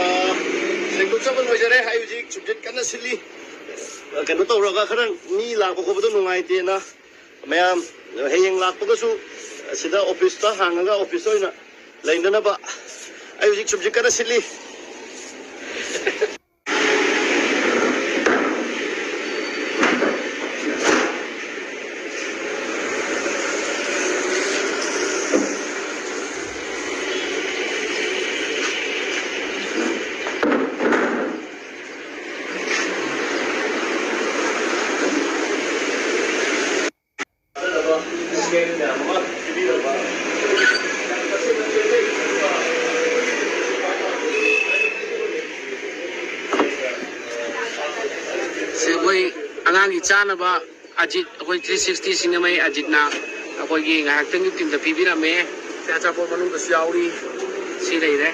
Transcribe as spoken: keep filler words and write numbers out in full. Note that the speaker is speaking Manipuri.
ꯑ, ꯁꯦꯡꯗꯣꯛꯆꯕ ꯂꯣꯏꯖꯔꯦ꯫ ꯑꯩ ꯍꯧꯖꯤꯛ ꯁꯨꯝꯖꯤꯠ ꯀꯟꯅ ꯁꯤꯜꯂꯤ꯫ ꯑ, ꯀꯩꯅꯣ ꯇꯧꯔꯒ ꯈꯔ ꯃꯤ ꯂꯥꯛꯄ ꯈꯣꯠꯄꯗꯣ ꯅꯨꯡꯉꯥꯏꯇꯦꯅ ꯃꯌꯥꯝ ꯍꯌꯦꯡ ꯂꯥꯛꯄꯒꯁꯨ ꯑꯁꯤꯗ ꯑꯣꯐꯤꯁꯇ ꯍꯥꯡꯉꯒ ꯑꯣꯐꯤꯁꯇ ꯑꯣꯏꯅ ꯂꯩꯅꯅꯕ ꯑꯩ ꯍꯧꯖꯤꯛ ꯁꯨꯝꯖꯤꯠ ꯀꯟꯅ ꯁꯤꯜꯂꯤ꯫ ꯁꯤ ꯑꯩꯈꯣꯏ ꯑꯉꯥꯡꯒꯤ ꯆꯥꯅꯕ ꯑꯖꯤꯠ, ꯑꯩꯈꯣꯏ ꯊ꯭ꯔꯤ ꯁꯤꯛꯁꯇꯤ ꯁꯤꯡꯖꯃꯩ ꯑꯖꯤꯠꯅ ꯑꯩꯈꯣꯏꯒꯤ ꯉꯥꯏꯍꯥꯛꯇꯪꯒꯤ ꯇꯤꯝꯗ ꯄꯤꯕꯤꯔꯝꯃꯦ꯫ ꯑꯆꯥꯄꯣꯠ ꯃꯅꯨꯡꯗꯁꯨ ꯌꯥꯎꯔꯤ꯫ ꯁꯤ ꯂꯩꯔꯦ꯫